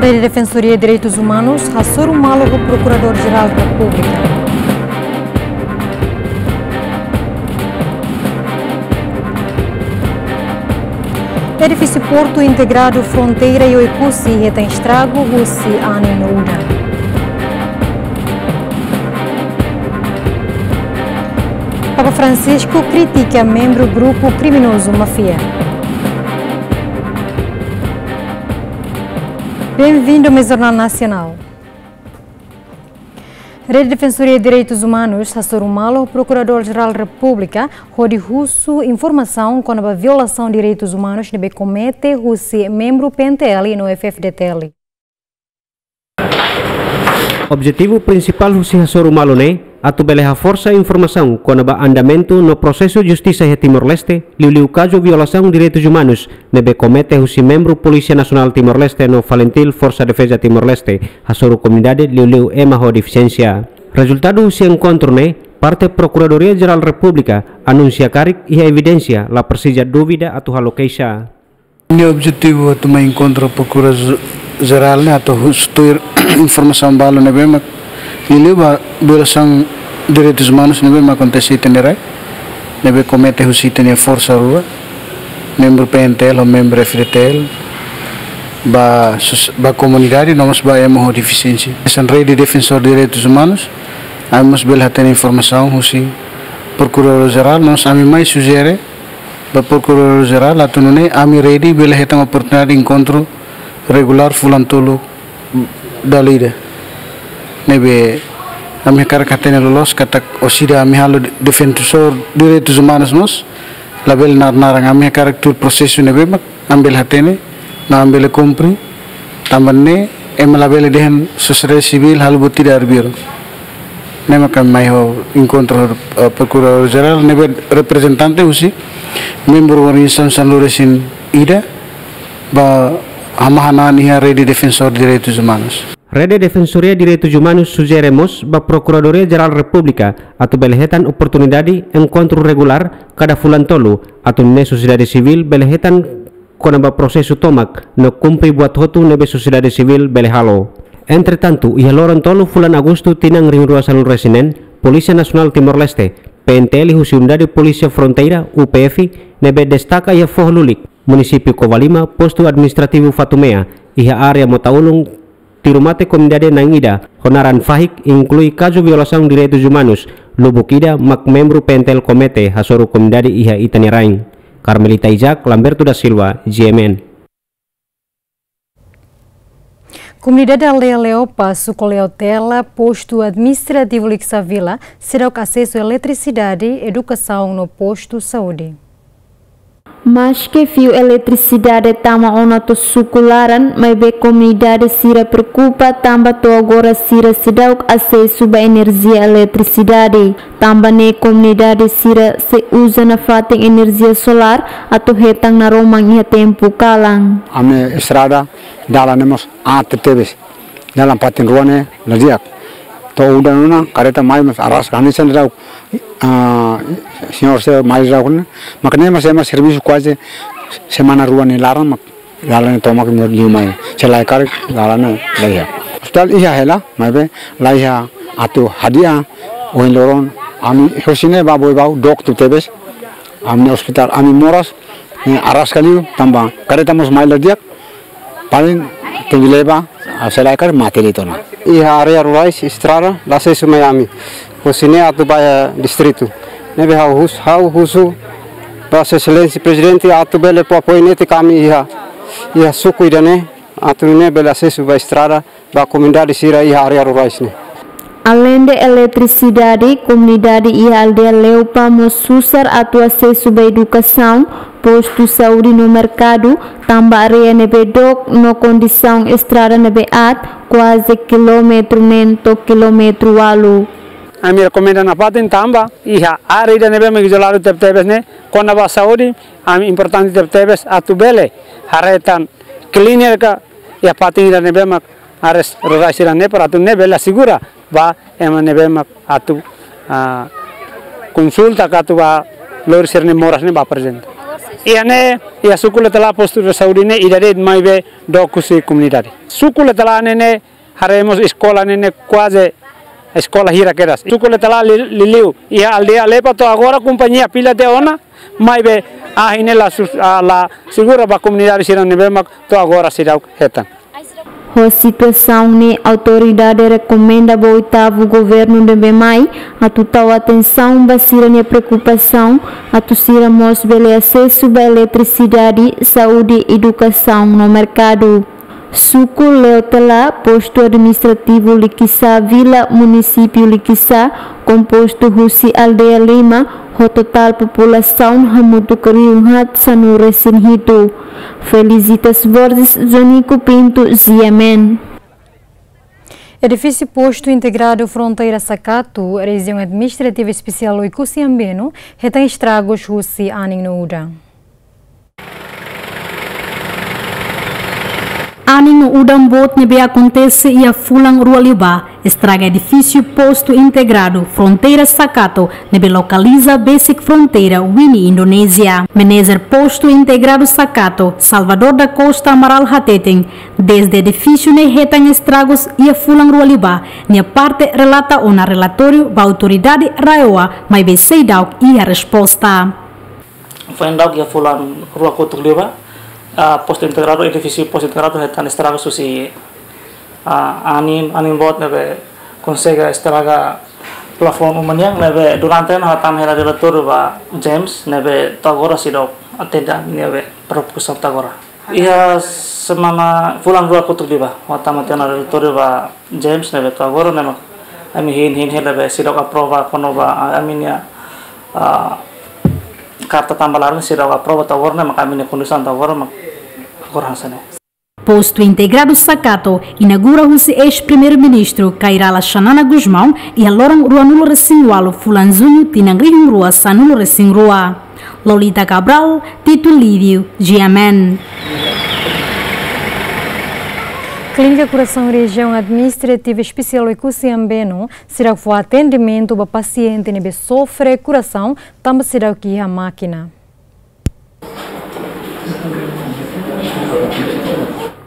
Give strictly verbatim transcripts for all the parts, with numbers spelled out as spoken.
Rede Defensoria Direitus Umanus hasoru malu ho Prokuradór-Jerál Repúblika. Edifísiu Portu Integradu Fronteira iha Oekusi hetan estragu husi anin no udan. Papa Francisco kritika membru grupu kriminozu máfia. Bem-vindo ao Jornal Nacional. Rede Defensoria Direitus Umanus hasoru malu Prokuradór-Jerál Repúblika hodi husu informasaun kona-ba violasaun direitus umanus ne'ebé komete husi membru P N T L no F F D T L. Objetivu prinsipál husi hasoru malu ne'e atu bele haforsa informasaun kona-ba andamentu no prosesu justisa iha Timor-Leste, liuliu kazu violasaun direitus umanus ne'ebé komete husi membru Polísia Nasionál Timor-Leste no FALINTIL, Forsa Defeza Timor-Leste, hasoru komunidade liuliu ema ho defisiénsia. Rezultadu husi enkontru ne'e, parte Prokuradoria-Jerál Repúblika anunsia karik iha evidénsia la presiza dúvida atu halo keixa. Nia objetivu atu mai enkontru Prokuradór-Jerál ne'e atu husu tuir informasaun balu ne'ebé mak liuliu ba violasaun direitus umanus ne'ebé mak akontese iha ita-nia rai, ne'ebé komete husi ita-nia forsa rua, membru P N T L ho membru F D T L, ba sos-, ba komunidade, no mós ba ema ho defisiénsia. Hanesan Rede Defensór Direitus Umanus, ami mós bele hatene informasaun husi Prokuradór-Jerál, no mós ami mai sujere ba Prokuradór-Jerál atu nune'e ami rede bele hetan oportunidade enkontru regulár fulan tolu dala ida. Ne'ebé ami hakarak hatene loloos katak orsida ami halo defensór direitus umanus mós labele naran-naran, ami hakarak tuir prosesu ne'ebé mak ami bele hatene, no ami bele kumpre. Tanba ne'e ema labele dehan sosiedade sivíl halo buat ida arbiru. Ne'e mak ami mai ho enkontru, eh, Prokuradór-Jerál ne'ebé reprezentante husi membru organizasaun sanulu-resin-ida ba hamahan an iha Rede Defensór Direitus Umanus. Rede Defensoria Direitus Umanus sujere mós ba Prokuradoria-Jerál Repúblika atu bele hetan oportunidade enkontru regulár kada fulan tolu, atu nune'e sosiedade sivíl bele hetan kona-ba prosesu tomak no kumpre buat hotu ne'ebé sosiedade sivíl bele halo. Entretantu, iha loron tolu fulan Agostu tinan rihun rua sanulu-resin-neen, Polísia Nasionál Timor-Leste, P N T L husi Unidade Polísia Fronteira, U P F, ne'ebé destaka iha foho lulik, munisípiu Covalima, postu administrativu Fatumea, iha área Motaulun, tiru mate komunidade na'in ida ho naran Fahik, inklui kazu violasaun direitus umanus lubuk ida mak membru P N T L komete hasoru komunidade iha ita-nia rain. Carmelita Isaac, Lamberto da Silva, G M N. Komunidade aldeia Leopa, suku Leotela, postu administrativu Lixavila, seidauk asesu eletrisidade, edukasaun no postu saúde. Maske fiu eletrisidade tama ona to'o suku laran, maibé komunidade sira preokupa tanba to'o agora sira seidauk asesu ba enerjia eletrisidade. Tanba ne'e komunidade sira sei uza nafatin enerjia solár atu hetan naroman iha tempu kalan. Ami estrada, dalan ne'e mós aat tebes. Dalan fatin rua ne'e la di'ak. To'o udan ona kareta mai mós araska, hanesan daudaun, ah, señór sira mai daudaun ne'e. Maka ne'e mós ema servisu kuaze semana rua nia laran mak dalan ne'e tomak liu mai. Se lae karik dalan ne'e la iha. Ospitál iha hela, maibé la iha atu hadi'a ohin loron. Ami husi ne'e ba Boibau, dook tebetebes. Ami ospitál, ami moras ne'e araska liu tanba kareta mós mai la di'ak. Paling tenke leba, ah, se lae karik mate de'it ona. Iha área rurais estrada la asesu mai ami. Husi ne'e atu ba iha distritu. Ne'ebé ha'u hus-, ha'u husu ba Sua Exelénsia Prezidente atu bele fó apoiu netik ami iha, iha suku ida-ne'e, atu nune'e bele asesu ba estrada ba komunidade sira iha área rurais ne'e. Aleinde eletrisidade, komunidade iha aldeia Leopa mós susar atu asesu ba edukasaun, postu saúde no merkadu, tanba área ne'ebé dook no kondisaun estrada ne'ebé aat, kuaze kilómetru neen to'o kilómetru ualu. Ami rekomenda nafatin tanba iha área ida ne'ebé mak izoladu tebetebes ne'e, kona-ba saúde, ami importante tebetebes atu bele haree tan klínika iha fatin ida ne'ebé mak áreas rurais sira-ne'e para atu nune'e bele asegura ba ema ne'ebé mak atu, ah, konsulta ka atu ba lori sira-nia moras ne'e ba aprezenta. Iha ne'e, iha suku Letalá postu de saúde ne'e ida de'it maibé dook husi komunidade. Suku Letalá ne'e ne'e haree mós eskola ne'e ne'e kuaze eskola hira kedas. Suku Letalá li-, liuliu iha aldeia Alepa to'o agora kompañia fila tiha ona, maibé ahi ne'e la sus-, ah, la segura ba komunidade sira ne'ebé mak to'o agora seidauk hetan. Ho situasaun ne'e autoridade rekomenda ba oitavu governu ne'ebé mai atu tau atensaun ba sira-nia preokupasaun, atu sira mós bele asesu ba eletrisidade, saúde, edukasaun no merkadu. Suku Letalá, postu administrativu Likisá, vila, munisípiu Likisá, kompostu husi aldeia lima, ho totál populasaun hamutuk rihun haat sanulu resin hitu. Felicitas Borges, Jonico Pinto, G M N. Edifísiu Postu Integradu Fronteira Sakato, Rejiaun Administrativa Espesiál Oekusi Ambeno, hetan estragus husi anin no udan. Anin no udan boot ne'ebé akontese iha fulan rua liubá estraga edifísiu Postu Integradu Fronteira Sakato ne'ebé lokaliza besik fronteira Wini, Indonézia. Manajer Postu Integradu Sakato, Salvador da Costa Amaral hateten, dezde edifísiu ne'e hetan estragus iha fulan rua liubá, nia parte relata ona relatóriu ba autoridade RAEOA, maibé seidauk iha resposta. Foin daudauk iha fulan rua kotuk liubá, ah, Postu Integradu, edifísiu Postu Integradu hetan estragus husi, ah, anin, anin boot ne'ebé konsege estraga plafon uma nian ne'ebé durante ne'e hatama hela relatóriu ba James ne'ebé to'o agora seidauk atende ami-nia be preokupasaun to'o agora. Iha semana fulan rua kotuk liubá, hatama tiha ona relatóriu ba James ne'ebé to'o agora ne'e mak ami hein, hein hela be seidauk aprova kona-ba ami-nia, ah, karta tanba laran seidauk aprova to'o agora ne'e mak ami-nia kondisaun to'o agora mak agora hanesan ne'e. Postu Integradu Sakato inaugura husi eis-Primeiru-Ministru Kay Rala Xanana Gusmão iha loron ruanulu resin ualu fulan Juñu tinan rihun rua sanulu resin rua. Lolita Cabral, Tito Lívio, G M N. Klínika Kurasaun Rejiaun Administrativa Espesiál Oekusi Ambeno seidauk fó atendimentu ba pasiente ne'ebé sofre kurasaun tanba seidauk iha mákina.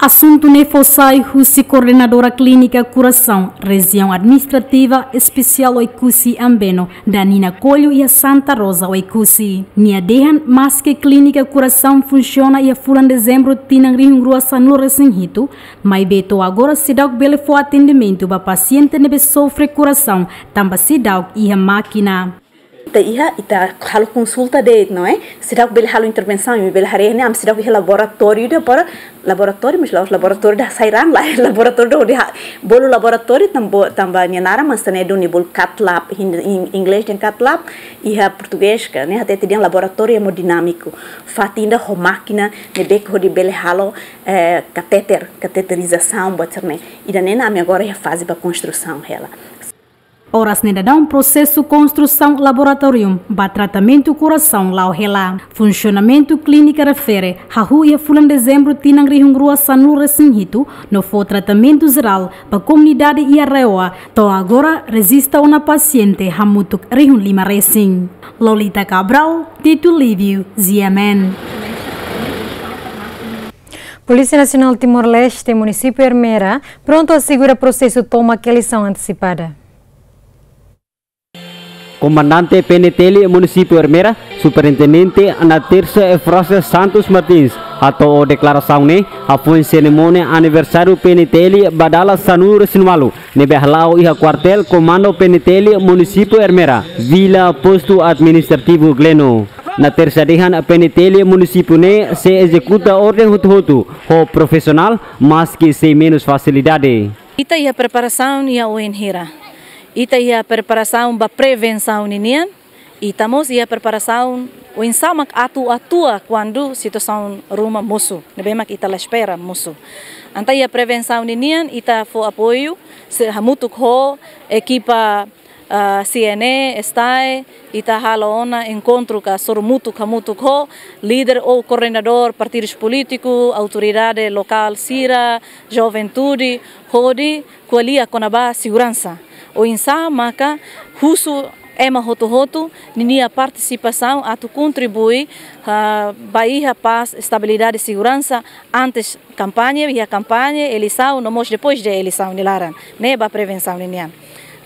Asuntu ne'e fó sai husi koordenadora Klínika Kurasaun Rejiaun Administrativa Espesiál Oekusi Ambeno, Danina Coelho, iha Santa Rosa, Oekusi. Nia dehan maski klínika kurasaun funsiona iha fulan Dezembru tinan rihun rua sanulu resin hitu, maibé to'o agora seidauk bele fó atendimentu ba pasiente ne'ebé sofre kurasaun tanba seidauk iha mákina. Ita iha, ita halo konsulta de'it, não é? Seidauk bele halo intervensaun, imi bele haree ne'e, ami seidauk iha laboratóriu ida para, laboratóriu, mas la, laboratóriu ida sai raan, lae, laboratóriu ida hodi ha-, bolu laboratóriu tanba, tanba nia naran mak hanesan ne'e duni, bolu cath lab, in, in inglés dehan cath lab, iha portugés ka, ne'e hatete dehan laboratóriu hemodinámiku. Fatin ida ho mákina ne'ebé ke hodi bele halo, eh, katéter, kateterizasaun, buat sira-ne'e. Ida-ne'e ne'e ami agora iha faze ba konstrusaun hela. Oras ne'e daudaun prosesu konstrusaun laboratóriu ba tratamentu kurasaun la'o hela. Funsionamentu klínika refere hahú iha fulan Dezembru tinan rihun rua sanulu resin hitu, no fó tratamentu jerál ba komunidade iha RAEOA. To'o agora rejista ona pasiente hamutuk rihun lima resin. Lolita Cabral, Tito Lívio, G M N. Polísia Nasionál Timor-Leste, Munisípiu Ermera, prontu asegura prosesu tomak eleisaun antesipada. Komandante P N T L Munisípiu Ermera, Superintendente Natersa Eufrásia Santos Martins, hato'o deklarasaun ne'e hafoin serimónia aniversáriu P N T L ba dala sanulu resin ualu ne'ebé hala'o iha kuartél Komandu P N T L Munisípiu Ermera, Vila Postu Administrativu Gleno. Natersa dehan P N T L munisípiu ne'e sei ezekuta orden hotu-hotu ho profisionál, maski sei menus fasilidade. Ita iha preparasaun iha oin hira. Ita iha preparasaun ba prevensaun ninian. Ita mós iha preparasaun oinsá mak atu atua kuandu situasaun ruma mosu, ne'ebé mak ita la espera mosu. Entaun iha prevensaun ninian ita fó apoiu, se hamutuk ho ekipa, ah, C N E, STAE, ita halo ona enkontru ka sorumutu hamutuk ho líder ou koordenadór partidus polítiku, autoridade lokál sira, juventude, hodi ko'alia kona-ba seguransa. Oinsá maka husu Ema hotu-hotu ninia partisipasaun atu kontribui, ah, ba iha pás, estabilidade, seguransa antes kampaña, iha kampaña, eleisaun, no mós depois de eleisaun nia laran, ne'e ba prevensaun ninian.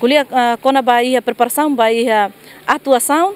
Ko'alia, ah, kona-ba iha preparasaun ba iha atuasaun,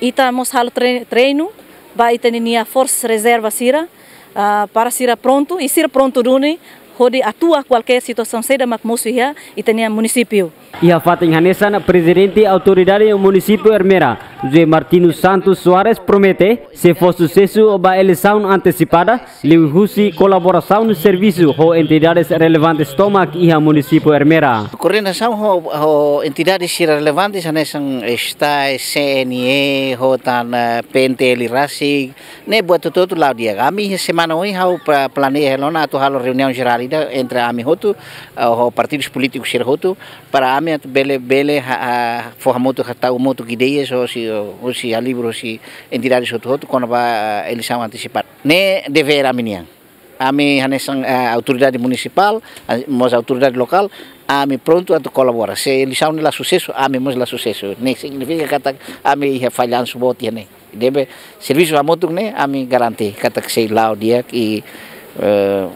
ita mós halo tre-, treinu ba ita ninia forsa rezerva sira, ah, para sira prontu, i sira prontu duni hodi atua kualkér situasaun saida mak mosu iha ita-nia munisípiu. Iha fatin hanesan, Prezidente Autoridade Munisípiu Ermera, José Martino Santos Soares, promete, se fó susesu ba eleisaun antesipada, liuhusi kolaborasaun no servisu ho entidades relevantes tomak iha Munisípiu Ermera. Koordenasaun ho, ho entidades sira relevantes hanesan STAE, C N E, ho tan, eh, P N T L rasik, ne'e buat hotu-hotu la'o di'ak. Ami semana oin ha'u pa-, planeia hela ona atu halo reuniaun jerál ida entre ami hotu, eh, ho partidus polítikus sira hotu, para ami atu bele, bele ha-, ha-, fó hamutuk, hatau hamutuk ideias, hosi, hosi halibur hosi entidades hotu-hotu kona-ba, eh, eleisaun antesipada. Ne'e devér ami-nian. Ami hanesan, eh, autoridade munisipál, ah, mós autoridade lokál, ami prontu atu kolabora. Se eleisaun ne'e la susesu, ami mós la susesu. Ne'e signifika katak ami iha fallansu boot iha ne'e. Debe servisu hamutuk ne'e, ami garante katak sei la'o di'ak i, eh,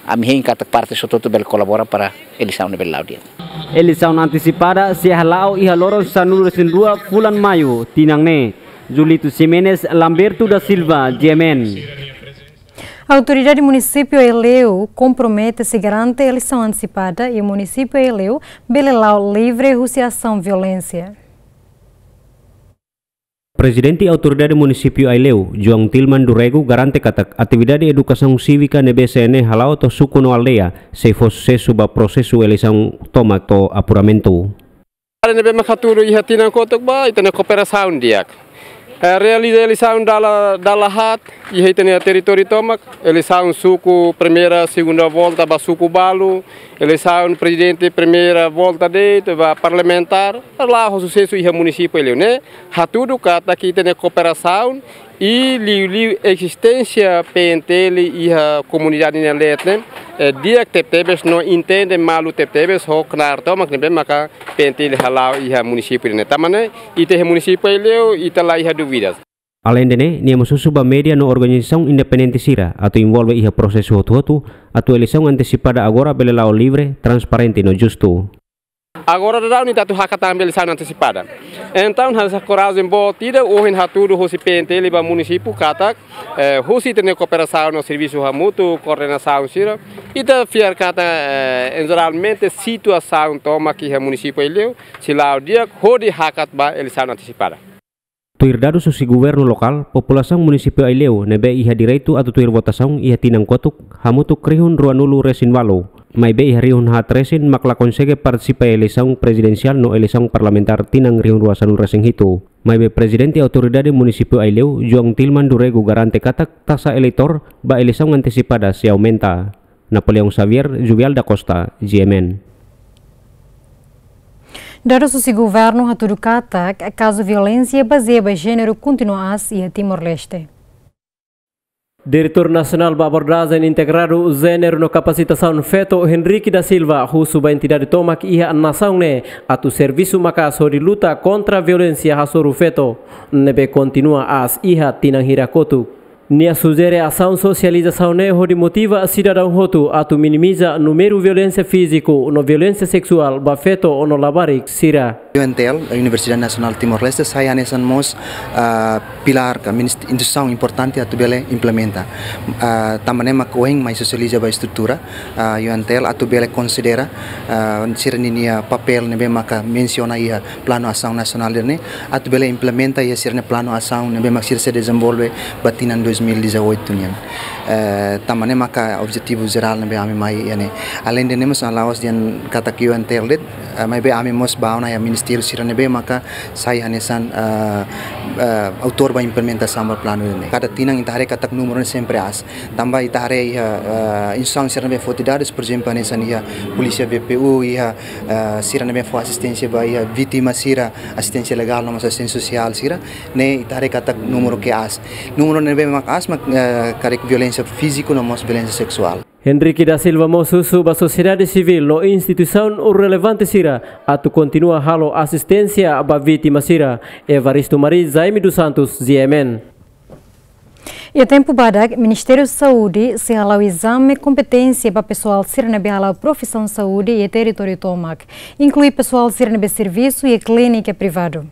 ami hein katak partes hotu-hotu bele kolabora para eleisaun ne'e bele la'o di'ak. Eleisaun antesipada sei hala'o iha loron sanulu-resin-rua fulan Maiu tinan ne'e. Julito Ximenes, Lamberto da Silva, G M N. Autoridade Munisípiu Aileu kompromete sei garante eleisaun antesipada i munisípiu Aileu bele la'o livre husi asaun violénsia. Prezidente Autoridade Munisípiu Aileu, João Tilman do Rego, garante katak atividade edukasaun sívika ne'ebé C N E hala'o to'o suku no aldeia sei fó susesu ba prosesu eleisaun tomak to'o apuramentu. Área ne'ebé mak hatudu iha tinan kotuk ba, ita-nia kooperasaun di'ak. Eh, realiza eleisaun dala, dala haat, iha ita-nia territóriu tomak, eleisaun suku primeira, segunda volta ba suku balu, eleisaun prezidente primeira volta de'it ba parlamentár, la'o ho susesu iha munisípiu Aileu ne'e, hatudu katak ita-nia kooperasaun, i liuliu ezisténsia P N T L iha komunidade nia leet ne'e, eh, di'ak tebetebes no entende malu tebetebes ho knaar tomak ne'ebé maka P N T L hala'o iha munisípiu ne'e. Tanba ne'e, ita iha munisípiu Aileu, ita la iha dúvidas. Aleinde ne'e, nia mós husu ba média no organizasaun independente sira atu envolve iha prosesu hotu-hotu, atu eleisaun antesipada agora bele la'o livre, transparente no justu. Agora daudaun ita atu hakat tan ba eleisaun antesipada. Entaun, hanesan korajen boot ida, ohin hatudu hosi P N T L ba munisípiu katak, eh, husi ita-nia kooperasaun no servisu hamutuk, koordenasaun sira, ita fiar katak, eh, en jeralmente situasaun tomak iha munisípiu Aileu sei la'o di'ak hodi hakat ba eleisaun antesipada. Tuir dadus husi governu lokál, populasaun munisípiu Aileu ne'ebé iha direitu atu tuir votasaun iha tinan kotuk hamutuk rihun ruanulu-resin-ualu. Maibé iha rihun haat resin mak la konsege partisipa eleisaun prezidensiál no eleisaun parlamentár tinan rihun rua sanulu-resin-hitu. Maibé Prezidente Autoridade Munisípiu Aileu, João Tilman do Rego, garante katak taxa eleitór ba eleisaun antesipada sei aumenta. Napoleão Xavier, Juvial da Costa, G M N. Dadus husi governu hatudu katak kazu violénsia bazeia ba jéneru kontinua aas iha Timor-Leste. Diretór Nasionál ba Abordajen Integradu Jéneru no Kapasitasaun Feto, Henrique da Silva, husu ba entidade tomak iha nasaun ne'e atu servisu maka'as hodi luta kontra violénsia hasoru feto ne'ebé kontinua aas iha tinan hira kotuk. Nia sujere asaun sosializasaun ne'e hodi motiva sidadaun hotu atu minimiza númeru violénsia fíziku no violénsia seksuál ba feto no labarik sira. U N T L, Universidade Nasionál Timor-Leste, sai hanesan mós, ah, pilár ka minist-, instituisaun importante atu bele implementa. Ah, tanba ne'e mak ohin mai sosializa ba estrutura, ah, U N T L atu bele konsidera, ah, sira-ninia papél ne'ebé maka mensiona iha planu asaun nasionál ne'e, atu bele implementa iha sira-nia planu asaun ne'ebé mak sira sei dezenvolve ba tinan dois mil e dezoito nian. Eh, tanba ne'e maka objetivu jerál ne'ebé ami mai iha ne'e. Aleinde ne'e mós la'ós dehan katak U N T L de'it, eh, maibé ami mós bá ona iha ministériu sira ne'ebé maka sai hanesan, eh, eh, autór ba implementasaun ba planu ne'e. Kada tinan ita haree katak númeru ne'e sempre aas. Tanba ita haree iha, eh, instituisaun sira ne'ebé foti dadus, por ezemplu, hanesan iha polísia B P U, iha, eh, sira ne'ebé fó asisténsia ba iha vítima sira, asisténsia legál no mós asisténsia sosiál sira, ne'e ita haree katak númeru ke aas. Númeru ne'ebé mak aas mak, eh, karik violénsia fíziku no mós violénsia seksuál. Henrique da Silva mós husu ba sosiedade sivíl no instituisaun relevante sira atu kontinua halo asisténsia ba vítima sira. Evaristo Mari, Jaime dos Santos, G M N. Iha tempu badak, Ministériu Saúde sei hala'o ezame kompeténsia ba pesoál sira ne'ebé hala'o profisaun saúde iha territóriu tomak, inklui pesoál sira ne'ebé servisu iha klínika privadu.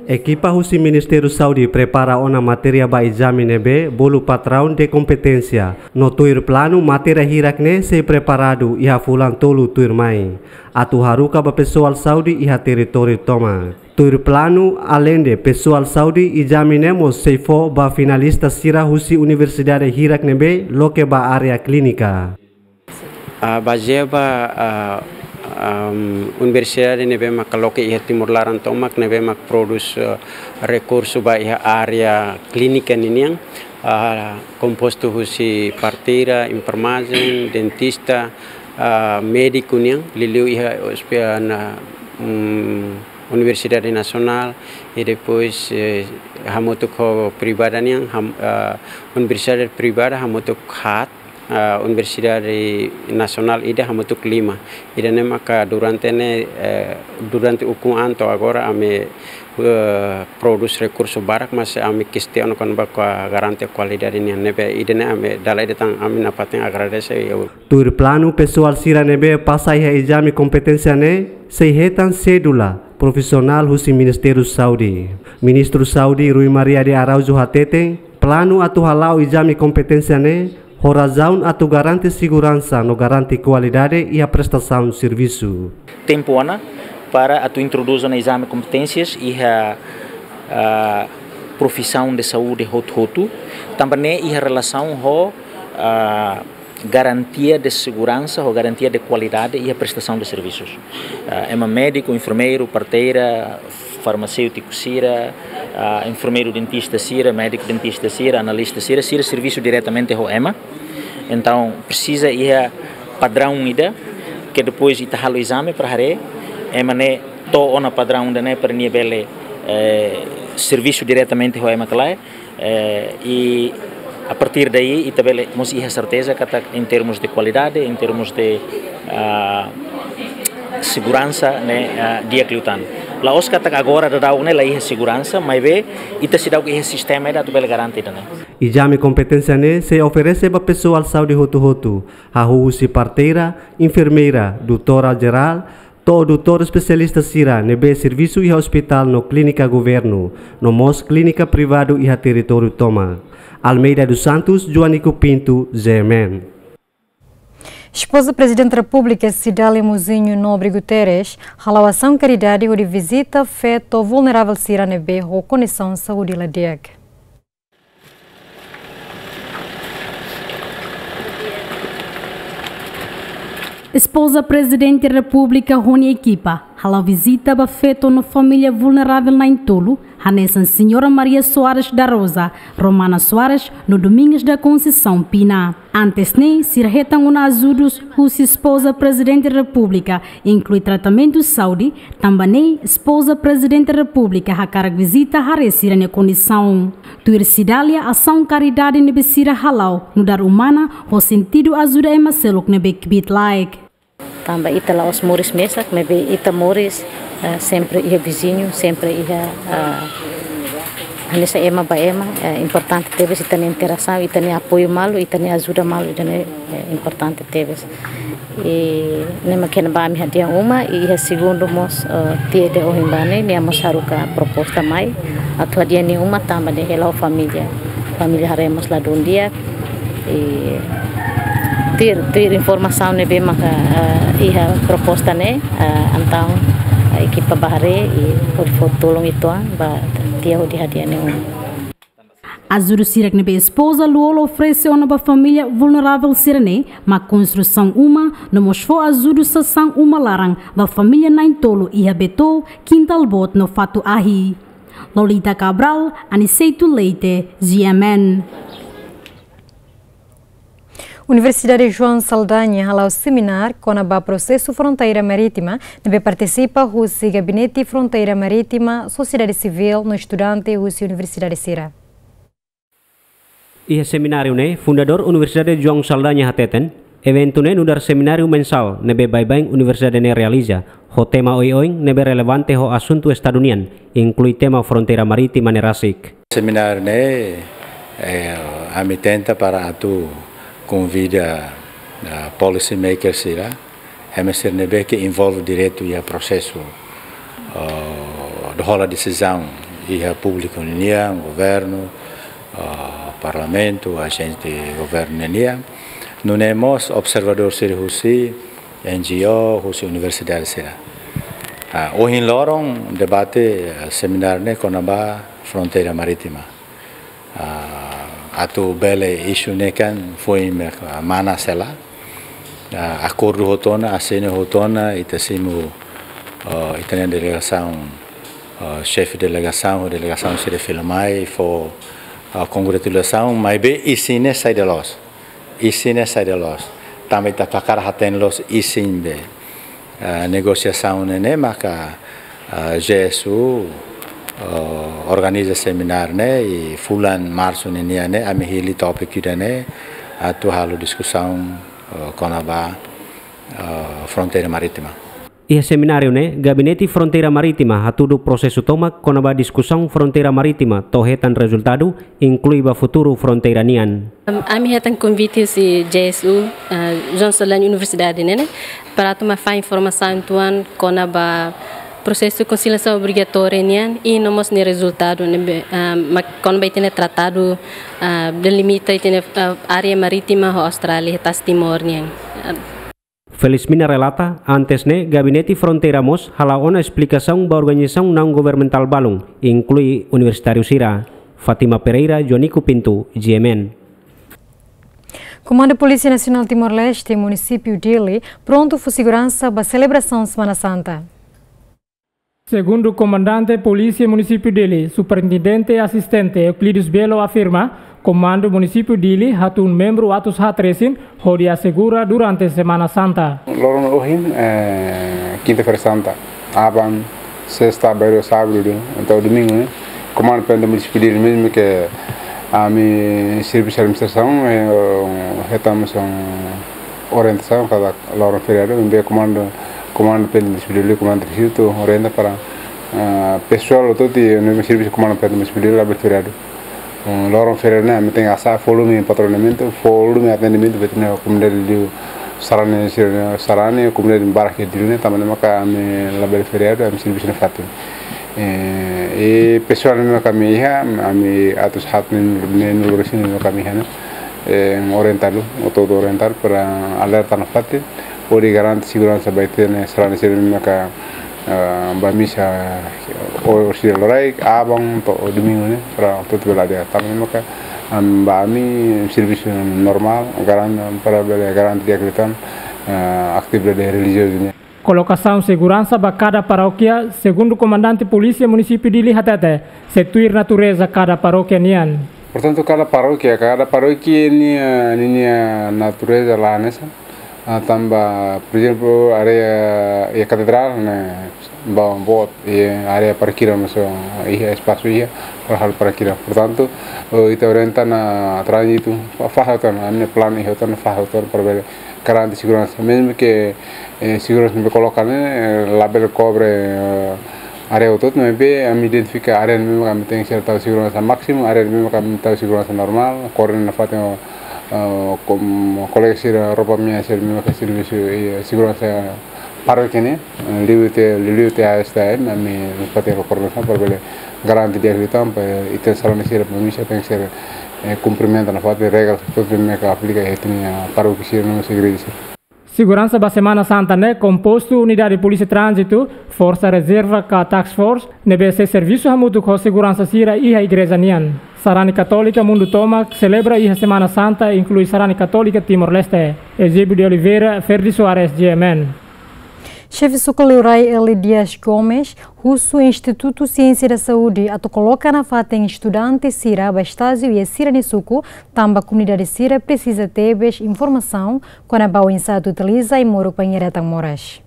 Ekipa husi Ministériu Saúde prepara ona matéria ba ezame ne'ebé bolu padraun de kompeténsia. No tuir planu, matéria hirak-ne'e sei preparadu iha fulan tolu tuirmai, atu haruka ba pesoál saúde iha territóriu tomak. Tuir planu, aleinde pesoál saúde, ezame ne'e mós sei fó ba finalista sira husi universidade hirak ne'ebé loke ba área klínika. Ah, bazeia ba, ah, am, universidade ne'ebé mak loke iha Timor laran tomak, ne'ebé mak prodús, eh, rekursu ba iha área klínika ninian, ah, kompostu husi parteira, enfermajen, dentista, ah, médiku nian, liuliu iha hospi-, ah, na, mm, Universidade Nasionál, i depois, eh, hamutuk ho privada nian, ham-, ah, universidade privada hamutuk haat, ah, Universidade Nasionál ida hamutuk lima. Ida-ne'e maka durante ne'e, eh, durante ukun an to'o agora ami, eh, prodús rekursu barak, mas ami kestiona kona-ba garante kualidade nian, ne'ebé ida-ne'e ami dala ida tan ami nafatin agradese. Tuir planu, pesoál sira ne'ebé pasa iha ezame kompeténsia ne'e sei hetan sédula profisionál husi Ministériu Saúde. Ministru Saúde Rui Maria de Araújo hateten, planu atu hala'o ezame kompeténsia ne'e ho razaun atu garante seguransa no garante kualidade iha prestasaun servisu. Tempu ona para atu introdús ona ezame kompeténsias iha, ah, profisaun de saúde hotu-hotu, tanba ne'e iha relasaun ho, ah, garantia de seguransa, ho garantia de kualidade iha prestasaun de servisus. Ah, ema médiku, enfermeiru, parteira, farmaséutiku sira, ah, enfermeiru dentista sira, médiku dentista sira, analista sira, sira servisu diretamente ho ema. Entaun, presiza iha padraun ida, ke depois ita halo ezame para haree, ema ne'e to'o ona padraun ida-ne'e para nia bele, eh, servisu diretamente ho ema ka lae. Eh, i a partir daí, ita bele mós iha serteza katak em termos de qualidade, em termos de, ah, seguransa, ne'e, ah, di'ak liután. La'ós katak agora daudaun ne'e la iha seguransa, maibé ita seidauk iha sistema ida atu bele garante ida-ne'e. Ezame kompeténsia ne'e sei oferese ba pesoál saúde hotu-hotu, hahú husi parteira, enfermeira, doutora jerál, to'o doutór espesialista sira ne'ebé servisu iha ospitál no klínika governu, no mós klínika privadu iha territóriu tomak. Almeida dos Santos, Joanico Pinto, G M N. Espoza Prezidente Repúblika, Cidália Mozinho Nobre Guterres, hala'o asaun karidade hodi vizita feto vulneravel sira ne'ebé ho kondisaun saúde la di'ak. Espoza Prezidente Repúblika ho nia ekipa hala'o vizita ba feto no família vulneravel na'in-tolu, hanesan Señora Maria Soares da Rosa, Romana Soares, no Domingas da Conceição Pina. Antes ne'e, sira hetan ona ajudus husi espoza Prezidente Repúblika, inklui tratamentu saúde, tanba ne'e espoza Prezidente Repúblika hakarak vizita haree sira-nia kondisaun. Tuir Cidália, asaun karidade ne'ebé sira hala'o nu'udar umana, ho sentidu ajuda ema seluk ne'ebé kbiit-laek. Tanba ita la'ós moris mesak, maibé ita moris, eh, sempre iha viziñu, sempre iha, eh, hanesan ema ba ema, eh, importante tebes ita-nia interasaun, ita-nia apoiu malu, ita-nia ajuda malu, ita-nia, eh, importante tebes. I ne'e mak kena ba ami hadi'a uma, i iha segundu mós, eh, tiha ida ohin ba ne'e, nia mós haruka proposta mai, atu hadi'a nia uma tanba ne'e hela ho família. Família haree mós ladún di'ak, i tuir, tuir informasaun ne'ebé maka, eh, iha proposta ne'e, eh, entaun, eh, ekipa bá haree, i hodi fó tulun uitoan, ba tiha hodi hadi'a nia uma. Ajudus hirak ne'ebé espoza Luolo oferese ona ba família vulneravel sira-ne'e, mak konstrusaun uma, no mós fó ajudu sasán uma laran ba família na'in-tolu iha Beto, Kintal Boot no Fatu Ahi. Lolita Cabral, Aniceto Leite, G M N. Universidade João Saldanha hala'o semináriu kona-ba prosesu fronteira marítima, ne'ebé partisipa husi Gabinete Fronteira Marítima, sosiedade sivíl no estudante husi universidade sira. Iha semináriu ne'e, fundadór Universidade João Saldanha hateten, eventu ne'e nu'udar semináriu mensál ne'ebé baibain universidade ne'e realiza, ho tema oioin ne'ebé relevante ho asuntu estadu nian, inklui tema fronteira marítima ne'e rasik. Semináriu ne'e, eh, ami tenta para atu konvida, ah, policy makers sira, ema sira ne'ebé ke envolve diretu iha prosesu, ah, dehan desizaun iha públiku nian, governu, ah, parlamentu, ajente governu nian. Nune'e mós observadór sira husi N G O, husi universidade sira. Ah, ohin loron debate, ah, semináriu ne'e kona-ba fronteira marítima. Ah, atu bele isu ne'e kan foin mak, ah, manas hela. Ah, akordu hotu ona, asina hotu ona, ita simu, ah, ita-nia delegasaun, ah, xefe delegasaun, delegasaun sira fila mai, fó, ah, kongratulasaun, maibé isin ne'e saida loos. Isin ne'e saida loos. Tanba ita hakarak hatene loos isin be, ah, negosiasaun ne'e ne'e maka, ah, G S U, ah, organiza semináriu ne'e, i fulan Marsu ninian ne'e, ami hili tópiku ida-ne'e, atu halo diskusaun, ah, kona-ba, ah, fronteira marítima. Iha semináriu ne'e, Gabinete Fronteira Marítima hatudu prosesu tomak kona-ba diskusaun fronteira marítima to'o hetan rezultadu, inklui ba futuru fronteira nian. Am, ami hetan konvite husi G S U, ah, João Saldanha Universidade ne'e ne'e, para atu mai fahe informasaun uitoan kona-ba prosesu konsiliasaun obrigatóriu nian, i no mós nia rezultadu ne'ebé, ah, mak kona-ba ita-nia tratadu, ah, delimita ita-nia, ah, área marítima ho Austrália, tasi Timor nian. Ah, Felizmina relata, antes ne'e, Gabinete Fronteira mós hala'o ona esplikasaun ba organizasaun naun-governamentál balun, inklui universitáriu sira. Fátima Pereira, Joanico Pinto, G M N. Komandu Polísia Nasionál Timor-Leste, Munisípiu Dili, prontu fó seguransa ba selebrasaun Semana Santa. Segundu Komandante Polísia Munisípiu Dili, Superintendente Asistente Euclides Belo afirma, Komandu Munisípiu Dili hatún membru atus haat resin hodi asegura durante Semana Santa. Loron ohin, eh, Kinta-feira Santa, aban Sesta, Bairi, Sábadu, de, entaun Domingu, ne'e, Komandu P N T Munisípiu Dili mezmu ke ami servisu administrasaun, eh, hetan mós orientasaun katak loron feriadu, maibé komandu, komandu P N T Munisípiu Dili, komandu distritu orienta para, ah, pesoál hotu-hotu ne'ebé servisu komandu P N T Munisípiu Dili labele feriadu. Hmm, loron feriadu ne'e ami tenke hasa'e volume patrullamentu, volume atendimentu ba ita-nia komunidade liu sarani sira, sarani komunidade barak iha Dili ne'e, tanba ne'e maka ami labele feriadu, ami servisu nafatin. Eh, i pesoál ne'ebé maka ami iha, ami atus haat neen, neen resin ne'ebé maka ami iha ne'e, eh, orientadu, hotu-hotu orientadu para alerta nafatin, hodi garante seguransa ba ita-nia sarani sira ne'ebé maka, ah, bá misa, o, orsida loraik, aban to'o Domingu ne'e, para hotu-hotu bele adia. Tanba ne'e maka, am, ba ami servisu normál, garan, para bele garante di'ak liután, ah, atividade relijiozu nian. Kolokasaun seguransa ba kada parókia, segundu Komandante Polísia Munisípiu Dili hatete, sei tuir natureza kada parókia nian. Portantu, kada parókia, kada parókia ninia, ninia natureza la hanesan. Ah, tanba, por ezemplu, área iha katedrál ne'e, ba, boot, iha área parkir mós, iha espasu iha, para halo parkir. Portantu, oh, ita orienta ona tránzitu, fa-, fahe hotu ona, ami-nia planu iha hotu ona, fahe hotu ona, para bele garante seguransa. Mezmu ke, eh, seguransa ne'ebé koloka ne'e, eh, labele kobre, eh, área hotu-hotu, maibé ami identifika área ne'ebé maka ami tenke tau seguransa másimu, área ne'ebé maka ami tau seguransa normál, koordena nafatin ho, eh, ho kolega sira, roupa mia sira ne'ebé maka servisu, eh, seguransa parókia ne'e, eh, liu tiha, liu tiha A S T M, ami nafatin ho koordenasaun para bele garante di'ak liután, para ita-nia sarani sira, para misa tenke, eh, kumprimenta nafatin regra hotu-hotu ne'ebé maka aplika iha ita-nia parókia sira no mós igreja sira. Seguransa ba Semana Santa ne'e kompostu Unidade Polísia Tránzitu, Forsa Rezerva ka Task Force, ne'ebé sei servisu hamutuk ho seguransa sira iha igreja nian. Sarani katólika mundu tomak selebra iha Semana Santa, inklui sarani katólika Timor-Leste. Eusébio de Oliveira, Ferdi Soares, G M N. Xefe suku Liurai Eli Dias Gomes husu Institutu Siénsia da Saúde atu koloka nafatin estudante sira ba estájiu iha sira-nia suku, tanba komunidade sira presiza tebes informasaun kona-ba oinsá atu utiliza ai-moruk ba inhera tan moras.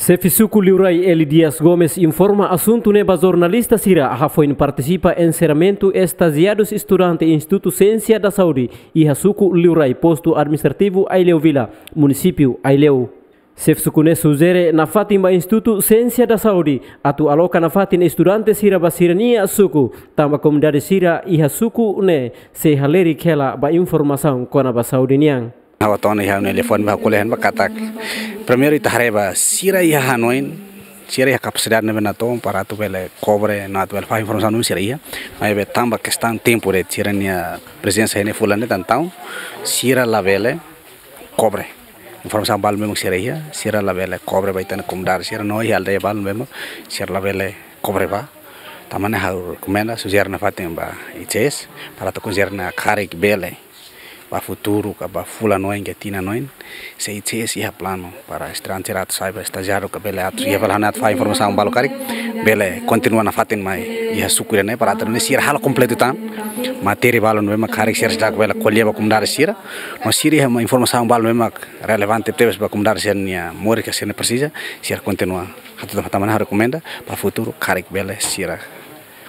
Xefe suku Liurai Eli Dias Gomes informa asuntu ne'e ba jornalista sira hafoin partisipa enserramentu estajiadus estudante Institutu Siénsia da Saúde iha suku Liurai, postu administrativu Aileu Vila, munisípiu Aileu. Xefe suku ne'e sujere nafatin ba Institutu Siénsia da Saúde atu aloka nafatin estudante sira ba sira-nia suku, tanba komunidade sira iha suku ne'e sei halerik hela ba informasaun kona-ba saúde nian. Ha'u hatene iha ha'u-nia telefone ba ko'alia ba katak. Primeiru ita haree ba sira iha hanoin, sira iha kapasidade ne'ebé natoon para atu bele kobre, no atu bele fahe informasaun ne'ebé sira iha. Maibé tanba kestaun tempu de'it sira-nia prezensa iha ne'e fulan ne'e tan taun, sira labele kobre informasaun balu ne'ebé sira iha, sira labele kobre ba ita-nia komunidade sira no iha aldeia balu ne'ebé sira labele kobre ba. Tanba ne'e ha'u rekomenda, sujere nafatin ba I C S, para atu konsidera karik bele ba futuru ka ba fulan oin ka tinan oin, se I C S iha planu para estudante sira atu sai ba estajiáriu ka bele atu iha bele hanoin atu fahe informasaun balu karik, bele kontinua nafatin mai iha suku ida-ne'e para atu nune'e sira halo kompletu tan matéria balu ne'ebé karik sira seidauk bele ko'alia ba komunidade sira, no sira iha informasaun balu ne'ebé relevante tebes ba komunidade sira-nia moris ka sira-nia presiza, sira kontinua. Ha'u tanba ne'e ha'u rekomenda ba futuru karik bele sira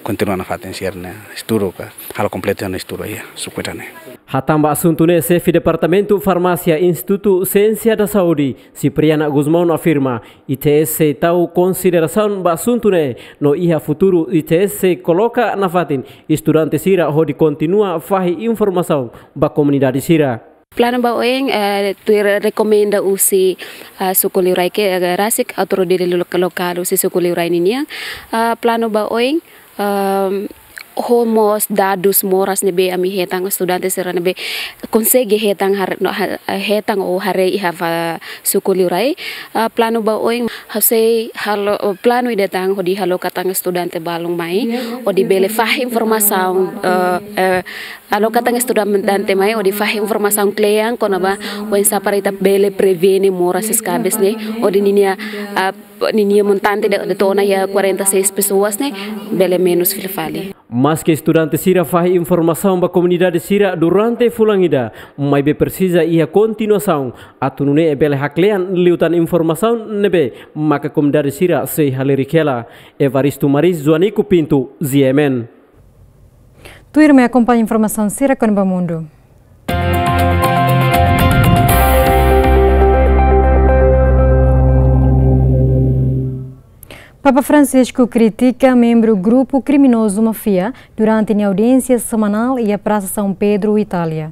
kontinua nafatin sira-nia estudu ka halo kompletu nia estudu iha suku ida-ne'e. Hatán ba asuntu ne'e, Xefe Departamentu Farmásia Institutu Siénsia da Saúde, Cipriana Gusmão, afirma I C S sei tau konsiderasaun ba asuntu ne'e, no iha futuru I C S sei koloka nafatin estudante sira hodi kontinua fahe informasaun ba komunidade sira. Planu ba oin, eh, tuir rekomenda husi, eh, suku Liurai ke, eh, rasik autoridade lo-, lokál husi suku Liurai ninian. Eh, planu ba oin, ehm, ho mós dadus moras ne'ebé ami hetan, estudante sira ne'ebé konsege hetan har-, no, ha-, hetan ou haree iha ba suku Liurai. Eh, planu ba oin, ha'u sei halo, eh, planu ida tan hodi halo katak estudante balun mai, hodi bele fahe informasaun, eh, eh, aloka tan estudante mai hodi fahe informasaun kle'an kona-ba oinsá para ita bele prevene moras eskabes ne'e, hodi ninia, ah, ninia montante de, de to'o ona iha quarenta e seis pessoas ne'e bele menus fila fali. Maske estudante sira fahe informasaun ba komunidade sira durante fulan ida, maibé presiza iha kontinuasaun atu nune'e bele haklean liután informasaun ne'ebé maka komunidade sira sei halerik hela. Evaristo Maris, Joanico Pinto, G M N. Tuirmai akompaña informasaun sira kona-ba mundu. Papa Francisco kritika membru grupu kriminozu máfia durante nia audiénsia semanál iha Prasa São Pedro, Itália.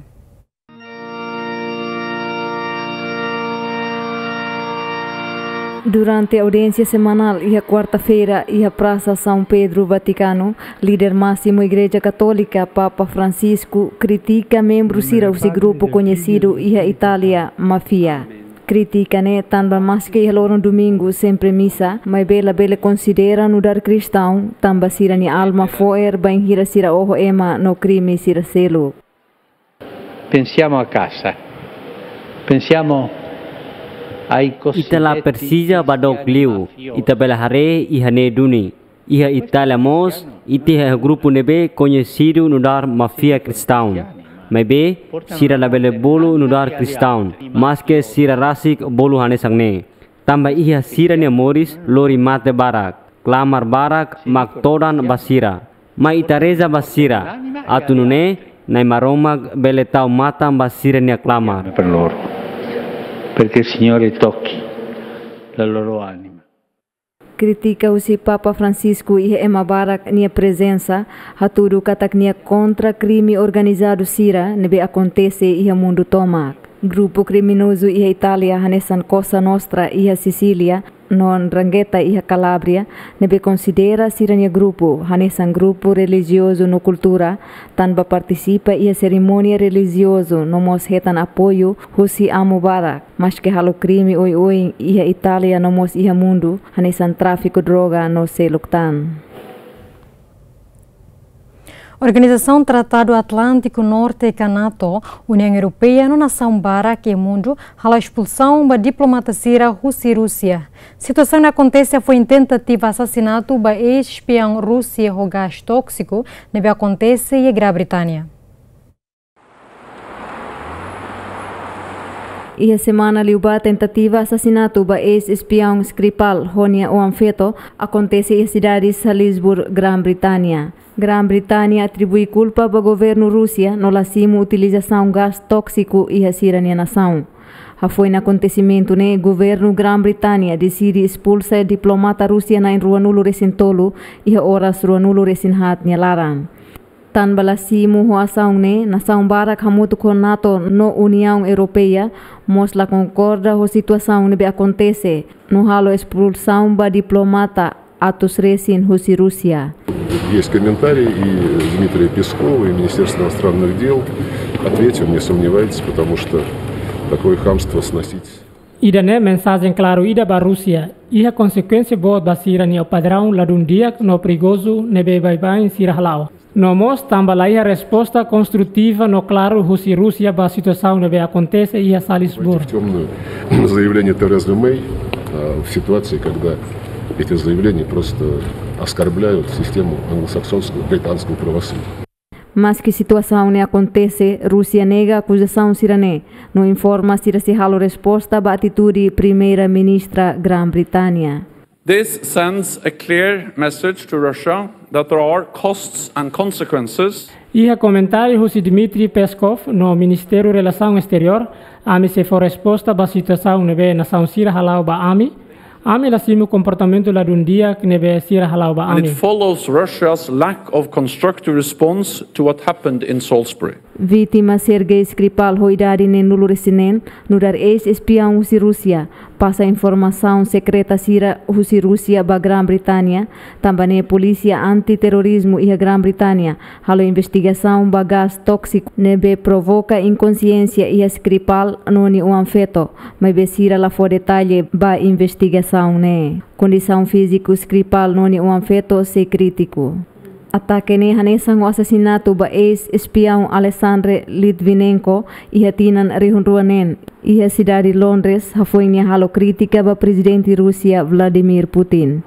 Durante audiénsia semanál iha kuarta-feira iha Prasa São Pedro, Vatikanu, líder másimu Igreja Katólika, Papa Francisco, kritika membru sira husi grupu koñesidu iha Itália, máfia. Kritika ne'e tanba maske iha loron domingu sempre misa, maibé labele konsidera nu'udar kristaun, tanba sira-nia alma fo'er bainhira sira oho ema no krime sira seluk. Pensiamo a casa. Pensiamo ai cosiddetti. Ita la presiza ba dook liu, ita bele haree iha ne'e duni. Iha Itália mós, ita iha grupu ne'ebé koñesidu nu'udar máfia kristaun. Maibé, sira labele bolu nu'udar kristaun, maske sira rasik bolu hanesan ne'e. Tanba iha sira-nia moris lori mate barak, klamar barak mak todan ba sira. Mai ita reza ba sira, atu nune'e Na'i Maromak bele tau matan ba sira-nia klamar. Per loro. Perché il Signore tocchi la loro anima. Kritika husi Papa Francisco iha ema barak nia prezensa, hatudu katak nia kontra krime organizadu sira ne'ebé akontese iha mundu tomak. Grupu kriminozu iha Itália hanesan Cosa Nostra iha Sisília, no Ndrangheta iha Kalábria, ne'ebé konsidera sira-nia grupu hanesan grupu relijiozu no kultura, tanba partisipa iha serimónia relijiozu no mós hetan apoiu husi amu barak, maske halo krime oioin iha Itália no mós iha mundu, hanesan tráfiku droga no seluk tan. Organizasaun Tratadu Atlántiku Norte ka NATO, Uniaun Europeia no nasaun barak iha mundu halo espulsaun ba diplomata sira husi Rúsia. Situasaun ne'e akontese hafoin tentativa asasinatu ba eis-espiaun Rúsia ho gás tóksiku ne'ebé akontese iha Grã-Bretanha. Iha semana liubá, tentativa asasinatu ba eis-espiaun Skripal ho nia oan-feto akontese iha sidade Salisbury, Grã-Britania. Grã-Britania atribui kulpa ba governu Rúsia no la simu utilizasaun gás tóksiku iha sira-nia nasaun. Hafoin akontesimentu ne'e, governu Grã-Britania deside espulsa diplomata Rúsia na'in ruanulu-resin-tolu iha oras ruanulu-resin-haat nia laran. Tanba la simu ho asaun ne'e, nasaun barak hamutuk ho NATO no Uniaun Europeia mós la konkorda ho situasaun ne'ebé akontese, no halo espulsaun ba diplomata atus resin husi Rúsia. Есть комментарий и Дмитрия Пескова, и Министерства иностранных дел. Ответим, не сомневайтесь, потому что такое хамство сносить. Ida-ne'e mensajen klaru ida ba Rúsia. Iha konsekuénsia boot ba sira-nia padraun ladún di'ak no perigozu ne'ebé baibain sira hala'o. No mós tanba la iha resposta konstrutiva no klaru husi Rúsia ba situasaun ne'ebé akontese iha Salisbury. В тёмную заявление Терезы Мэй, а, в ситуации, когда эти заявления просто оскорбляют систему англосаксонского, британского правосудия. Maski situasaun ne'e akontese, Rúsia nega akuzasaun sira-ne'e, no informa sira sei halo resposta ba atitude Primeira-Ministra Grã-Britania. This sends a clear message to Russia that there are costs and consequences. Iha komentáriu husi Dmitry Peskov no Ministériu Relasaun Exteriór, ami sei fó resposta ba situasaun ne'ebé nasaun sira hala'o ba ami. Ami la simu komportamentu ladún di'ak ne'ebé sira hala'o ba ami. And it follows Russia's lack of constructive response to what happened in Salisbury. Vítima Sergei Skripal ho idade neenulu-resin-neen, nu'udar eis-espiaun husi Rúsia, pasa informasaun sekreta sira husi Rúsia ba Grã-Britania, tanba ne'e polísia anti-terrorizmu iha Grã-Britania halo investigasaun ba gás tóksiku ne'ebé provoka inkonsiénsia iha Skripal no nia oan-feto, maibé sira la fó detalle ba investigasaun ne'e. Kondisaun fíziku Skripal no nia oan-feto sei krítiku. Atake ne'e hanesan ho asasinatu ba eis-espiaun Alexander Litvinenko iha tinan rihun rua neen, iha sidade Londres, hafoin nia halo krítika ba Prezidente Rúsia Vladimir Putin.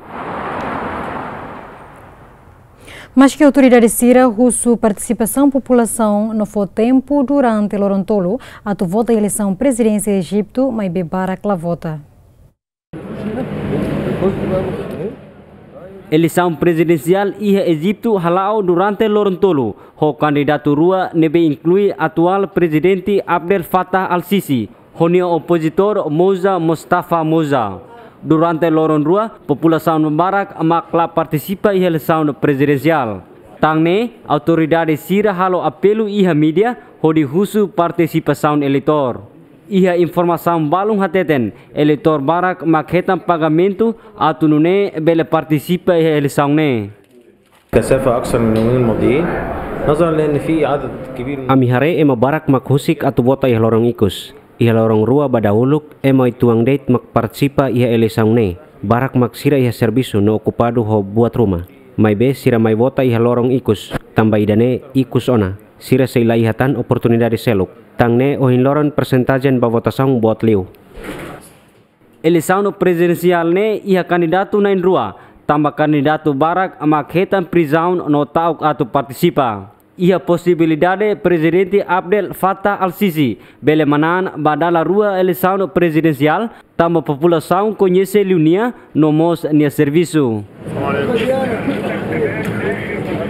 Maski autoridade sira husu partisipasaun populasaun no fó tempu durante loron tolu atu vota eleisaun prezidénsia Ejitu, maibé barak la vota. Eleisaun prezidensiál iha Ejitu hala'o durante loron tolu, ho kandidatu rua ne'ebé inklui atuál Prezidente Abdel Fattah al-Sisi, ho nia opozitór Moussa Moustapha Moussa. Durante loron rua, populasaun barak mak la partisipa iha eleisaun prezidensiál. Tan ne'e, autoridade sira halo apelu iha mídia hodi husu partisipasaun eleitór. Iha informasaun balun hateten, eleitór barak mak hetan pagamentu atu nune'e bele partisipa iha eleisaun ne'e. كثافة أكثر من اليومين الماضيين، نظرا لأن في عدد كبير من Ami haree ema barak mak husik atu vota iha loron ikus. Iha loron rua ba dahuluk, ema uitoan de'it mak partisipa iha eleisaun ne'e. Barak mak sira iha servisu no okupadu ho buat ruma. Maibé sira mai vota iha loron ikus, tanba ida-ne'e ikus ona. Sira sei la iha tan oportunidade seluk. Tan ne'e ohin loron persentajen ba votasaun boot liu. Eleisaun prezidensiál ne'e iha kandidatu na'in rua, tanba kandidatu barak mak hetan prizaun no ta'uk atu partisipa. Iha posibilidade Prezidente Abdel Fattah al-Sisi bele manán ba dala rua eleisaun prezidensiál, tanba populasaun koñese liu nia no mós nia servisu.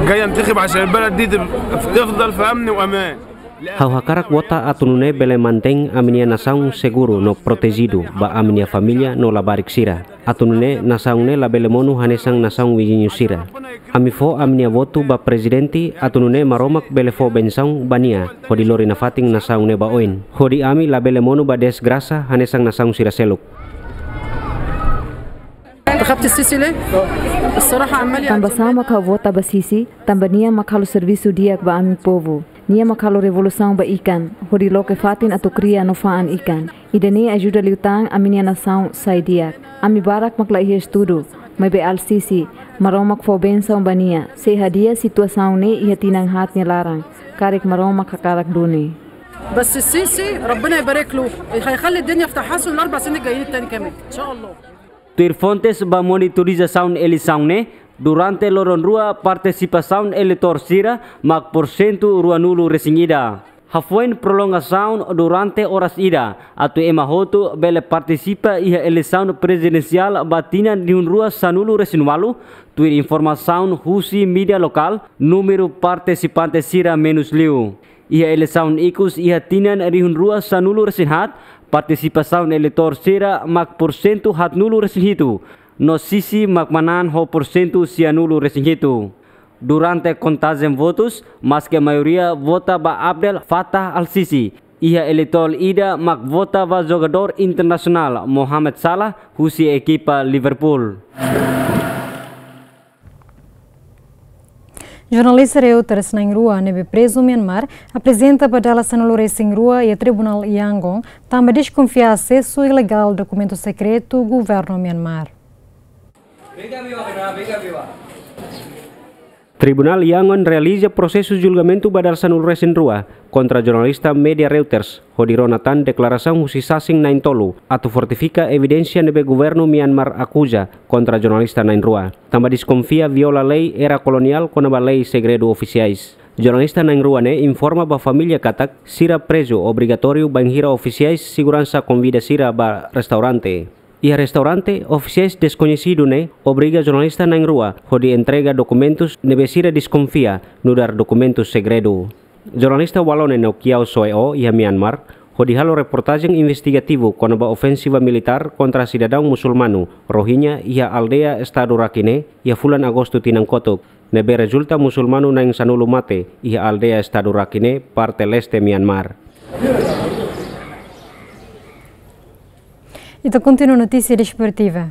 جاي انتخب عشان البلد دي تب-، تفضل في أمن وأمان. Ha'u hakarak vota atu nune'e bele mantein ami-nia nasaun seguru no protejidu ba ami-nia família no labarik sira. Atu nune'e nasaun ne'e labele monu hanesan nasaun viziñu sira. Ami fó ami-nia votu ba prezidente atu nune'e Maromak bele fó bensaun ba nia, hodi lori nafatin nasaun ne'e ba oin. Hodi ami labele monu ba desgrasa hanesan nasaun sira seluk. انتخبت السيسي ليه؟ الصراحة عمال Tanba sá mak ha'u vota ba Sisi, tanba nia mak halo servisu di'ak ba ami povu. Nia mak halo revolusaun ba ikan, hodi loke fatin atu kria no fa'an ikan. Ida-ne'e ajuda liután ami-nia nasaun sai di'ak. Ami barak mak la iha estudu, maibé al-Sisi, Maromak fó bensaun ba nia, sei hadi'a situasaun ne'e iha tinan haat nia laran, karik Maromak hakarak duni. بس السيسي ربنا يبارك له، هيخلي الدنيا في تحسن الأربع سنين الجايين التاني كمان إن شاء الله. Tuir fontes ba monitorizasaun eleisaun ne'e, durante loron rua partisipasaun eleitór sira mak porsentu ruanulu-resin-ida. Hafoin prolongasaun durante oras ida, atu ema hotu bele partisipa iha eleisaun prezidensiál ba tinan rihun rua sanulu resin ualu, tuir informasaun husi mídia lokál, númeru partisipante sira menus liu. Iha eleisaun ikus iha tinan rihun rua sanulu resin haat, partisipasaun eleitór sira mak porsentu haatnulu resin hitu, no Sisi mak manán ho porsentu sianulu resin hitu. Durante kontajen votus, maske maioria vota ba Abdel Fattah al-Sisi, iha eleitór ida mak vota ba jogadór internasionál Mohamed Salah husi ekipa Liverpool. Jornalista Reuters na'in-rua ne'ebé prezu Myanmar aprezenta ba dala sanulu resin rua iha Tribunál Yangon, tanba deskonfia asesu ilegál dokumentu sekretu governu Myanmar. Tribunál Yangon realiza prosesu julgamentu ba dala sanulu resin rua kontra jornalista mídia Reuters, hodi rona tan deklarasaun husi sasin na'in-tolu, atu fortifika evidénsia ne'ebé governu Myanmar akuza kontra jornalista na'in-rua, tanba deskonfia viola lei era koloniál kona-ba lei segredu ofisiais. Jornalista na'in-rua ne'e informa ba família katak sira prezu obrigatóriu bainhira ofisiais seguransa konvida sira ba restaurante. Iha restaurante, ofisiais deskoñesidu ne'e obriga jornalista na'in-rua hodi entrega dokumentus ne'ebé sira deskonfia nu'udar dokumentus segredu. Jornalista Walone no Kyaw Soe-oh iha Myanmar, hodi halo reportajen investigativu kona-ba ofensiva militár kontra sidadaun musulmanu Rohingya iha aldeia Estadu Rakhine, iha fulan Agostu tinan kotuk, ne'ebé rezulta musulmanu na'in-sanulu mate iha aldeia Estadu Rakhine, parte leste Myanmar. Ita kontinua notísia desportiva.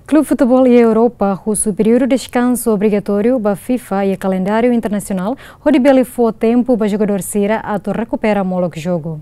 Klube futeból iha Europa husu períodu deskansu obrigatóriu ba FIFA iha kalendáriu internasionál, hodi bele fó tempu ba jogadór sira atu rekupera molok jogu.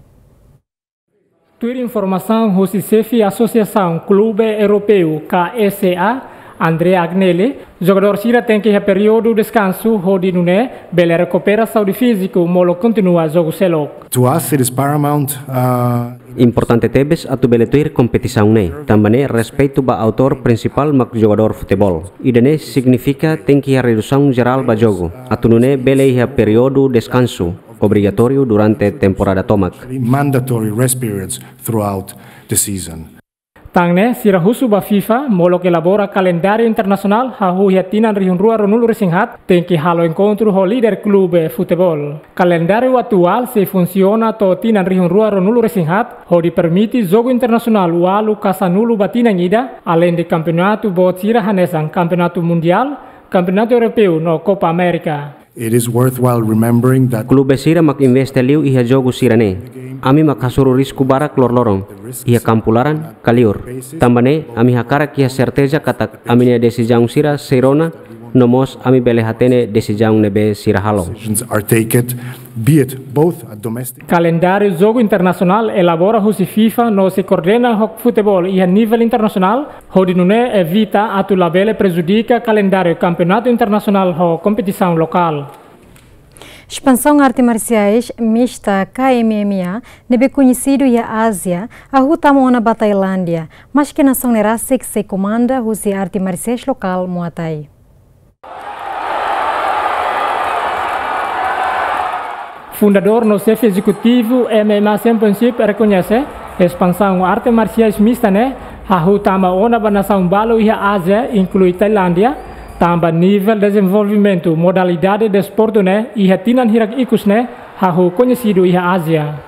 Tuir informasaun husi xefe Asosiasaun Klube Europeu, K S A, Andrea Agnelli, jogadór sira tenke iha períodu deskansu hodi nune'e bele rekupera saúde fíziku molok kontinua jogu seluk. To us, it is paramount, uh, Importante tebes atu bele tuir kompetisaun ne'e, tanba ne'e respeitu ba autór prinsipál mak jogadór futeból. Ida-ne'e signifika tenke iha redusaun jerál ba jogu, atu nune'e bele iha períodu deskansu obrigatóriu durante temporada tomak. Mandatory rest periods throughout the season. Tan ne'e, sira husu ba FIFA molok elabora kalendáriu internasionál hahú iha tinan rihun rua ruanulu resin haat, tenke halo enkontru ho líder klube futeból. Kalendáriu atuál sei funsiona to'o tinan rihun rua ruanulu resin haat, hodi permite jogu internasionál ualu ka sanulu ba tinan ida, aleinde kampeonatu boot sira hanesan Kampeonatu Mundiál, Kampeonatu Europeu no Copa América. It is worthwhile remembering that Klube sira mak investe liu iha jogu sira-ne'e. Ami mak hasoru risku barak loroloron, iha kampu laran ka liur. Tanba ne'e, ami hakarak iha serteza katak ami-nia desizaun sira sei rona, no mós ami bele hatene desizaun ne'ebé sira halo. Decisions are taken, be it both at domestic Kalendáriu jogu internasionál elabora husi FIFA no sei koordena ho futeból iha nivel internasionál, hodi nune'e evita atu labele prejudika kalendáriu kampeonatu internasionál ho kompetisaun lokál. Espansaun arte marsiais mista K M M A, ne'ebé koñesidu iha Ázia, hahú tama ona ba Tailándia, maske nasaun ne'e rasik sei komanda husi arte marsiais lokál Muay Thai. Fundadór no xefe ezekutivu M M A Championship rekoñese, espansaun arte marsiais mista ne'e hahú tama ona ba nasaun balu iha Ázia, inklui Tailándia, tanba nivel dezenvolvimentu modalidade desportu ne'e iha tinan hirak ikus ne'e hahú koñesidu iha Ázia.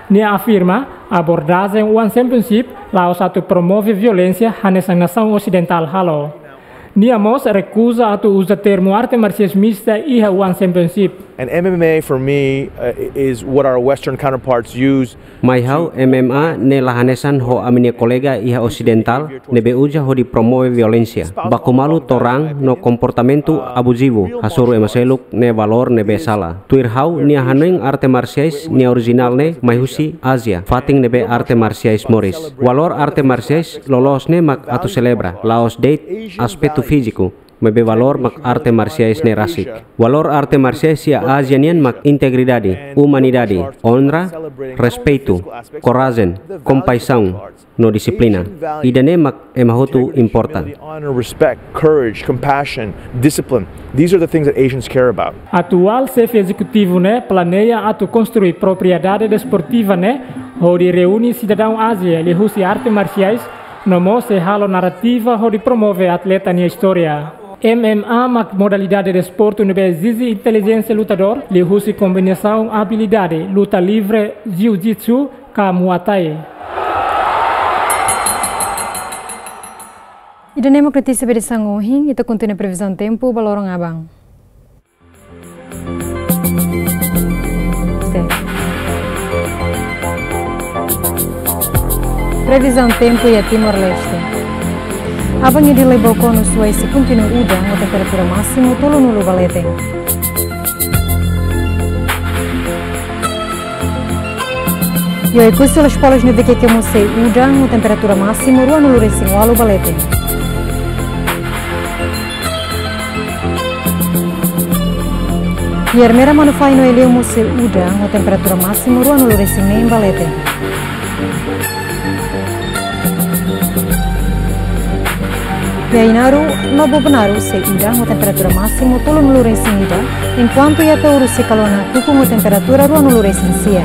Nia afirma, abordajen One Championship la'ós atu promove violénsia hanesan nasaun osidentál halo. Nia mós rekuza atu uza termu arte marsiais mista iha One Championship. And M M A for me, uh, is what our Western counterparts use. Mai ha'u, M M A ne'e la hanesan ho ami-nia kolega iha osidentál ne'ebé uza hodi promove violénsia. Baku malu to'o raan no komportamentu abuzivu, hasoru ema seluk ne'e valór ne'ebé sala. Tuir ha'u, nia hanoin arte marsiais nia orijinál ne'e mai husi Ázia, fatin ne'ebé arte marsiais moris. Valór arte marsiais loloos ne'e mak atu selebra, la'ós de'it aspetu fíziku. Maibé valór mak arte marsiais ne'e rasik. Valór arte marsiais iha Ázia nian mak integridade, umanidade, onra, respeitu, korajen, kompaixaun, no dixiplina. Ida-ne'e mak ema hotu importa. Honor, respect, courage, compassion, discipline. These are the things that Asians care about. Atuál xefe ezekutivu ne'e planeia atu konstrui propriedade desportiva ne'e hodi reúne sidadaun Ázia liuhusi arte marsiais, no mós sei halo narrativa hodi promove atleta nia istória. M M A mak modalidade desportu ne'ebé ezije intelijénsia lutadór, liuhusi kombinasaun abilidade luta livre, jiu-jitsu, ka Muay Thai. Ida-ne'e mak notísia ba edisaun ohin, ita kontinua previzaun tempu ba loron aban. Previzaun tempu iha Timor-Leste. Aban iha Dili, Baucau no Suai sei kontinua udan ho temperatura másimu tolunulu ba leten. Iha Oekusi, Lospalos no Viqueque mós sei udan ho temperatura másimu ruanulu-resin-ualu ba leten. Iha Ermera, Manufahi no Aileu mós sei udan ho temperatura másimu ruanulu-resin-neen ba leten. Iha Ainaro no Bobonaro sei udan ho temperatura másimu tolunulu-resin-ida, enkuantu iha Ataúro sei kalonan kukun ho temperatura ruanulu-resin-sia.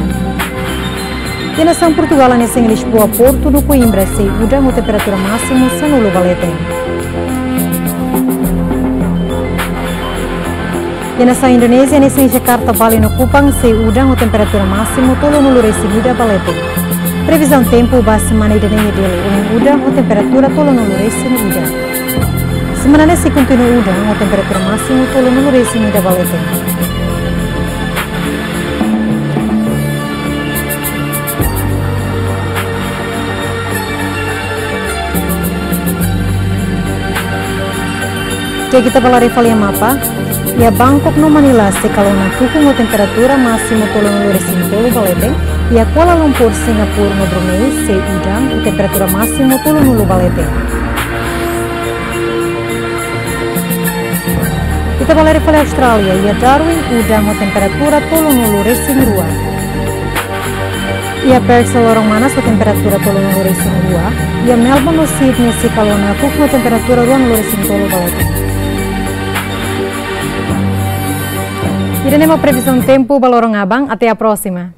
Iha nasaun Portugál, hanesan Lisboa, Portu no Coimbra sei udan ho temperatura másimu sanulu ba leten. Iha nasaun Indonézia, hanesan Jakarta, Bali no Kupang sei udan ho temperatura másimu tolunulu-resin-ida ba leten. Previzaun tempu ba semana ida-ne'e iha Dili: ohin udan ho temperatura tolunulu-resin-ida. Semana ne'e sei kontinua udan ho temperatura másimu tolunulu-resin-ida ba leten. Jika ita bá haree fali iha mapa, iha Bangkok no Manila sei kalonan kukun ho temperatura másimu tolunulu-resin-tolu ba leten, iha Kuala Lumpur, Singapura no Brunei sei udan ho temperatura másimu tolunulu ba leten. Ita bá haree fali Austrália, iha Darwin udan ho temperatura tolunulu-resin-rua. Iha Perth, loron manas ho temperatura tolunulu-resin-rua. Iha Melbourne no Sydney sei kalonan kukun ho temperatura ruanulu-resin-tolu ba leten. Ida-ne'e mak previzaun tempu ba loron aban, até a próxima.